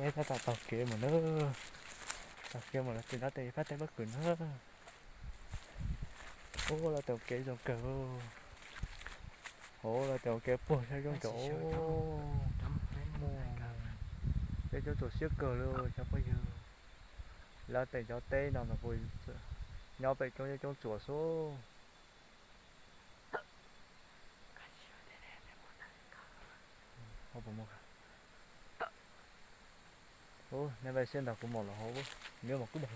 Peb tab tom taug kev mus na, taug kev mus los txog no ces pab teb pob kws na. Ub, los tau kev zoo kawg. Ub, los tau kev puag saib coob tsuas. Peb coob tsuas siab kawg li cov phooj ywg. Lawv tej cov teb no mas kuj nyob pem coob coob tsuas xwb. Ub, nej vaj siab nrog kuv mus los hauv, neb mus kub deg.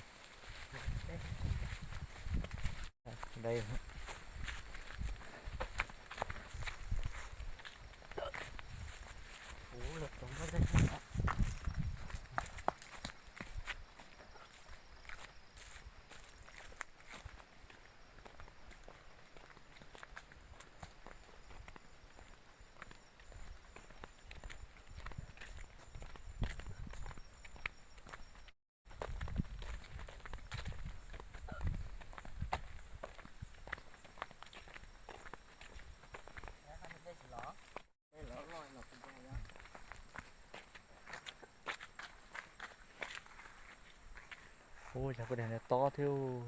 Ub, cov kub deg no tob thiab.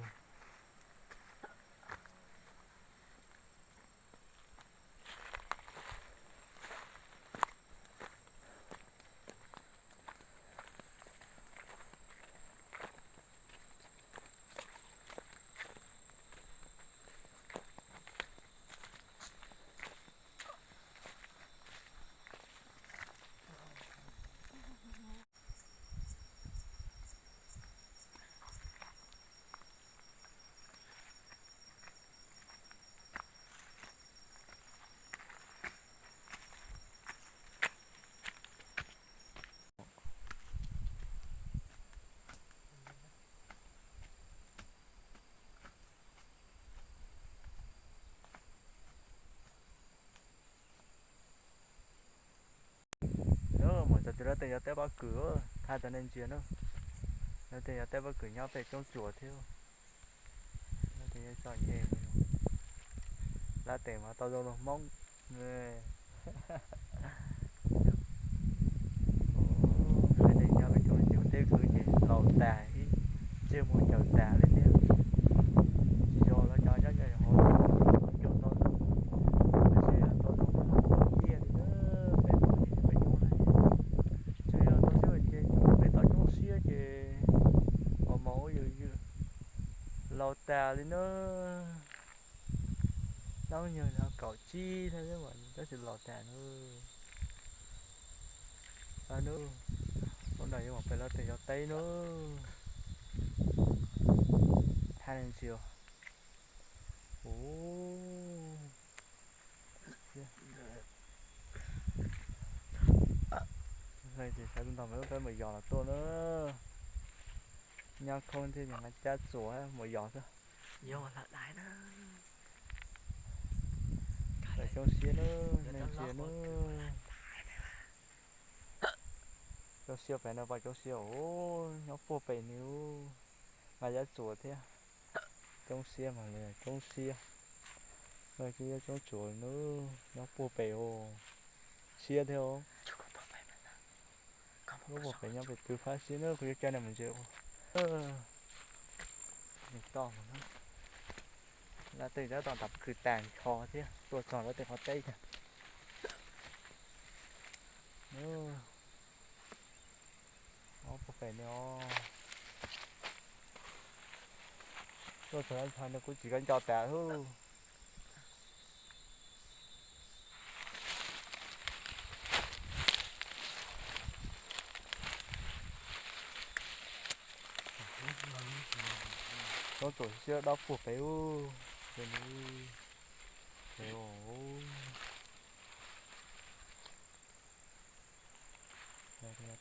Mus txog twg lawv tej yog teb pob kws, thaij rau nej ntsia na. Lawv tej yog teb pob kws nyob pem coob tsuas thiab. Lawv tej yog txom nyem, lawv tej mas tau zoo rau Hmoob. Lawv tej nyob pem coob ces teb kwv ces laus tas ib txhia mus caum tas li thiab. Tsis yog lawv cov nyob hauv coob tau zoo, tab sis tau zoo tiag li na. Peb mus ces peb coob na, tsis yog tau siab ces peb tau coob siab ces mos mos ua yws yws laus tas li na. Hnub nyoog yog kaum tsib thiab mas tab sis laus tas na. Hnub, hnub no yuav mus pem lawv tej yog teb na. Thaij nej ntsia. Ub, ces sawv ntog mas lub peb mus yos los tuaj na. Nyob khoob thiab mas cab txuas mus yos xwb. Coob siab na, nej ntsia na. Coob siab pem no, pom coob siab os, nyob puag pem no, mas cab txuas thiab. Coob siab mas li coob siab. Coob tsuas na, nyob puag pem os, siab thiab os. Lub puag pem nyob pem twg fab siab na, kuv yuav coj nej mus ntsia. Lawv tej tab tom ntam kwv tas ncho thiab tuaj txog lawv tej qhov teb. Ob puag pem no, tuaj txog ncho no kuv tsis kam nco tas hub. Coob tsuas siab dab puag pem ub.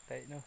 Teb na.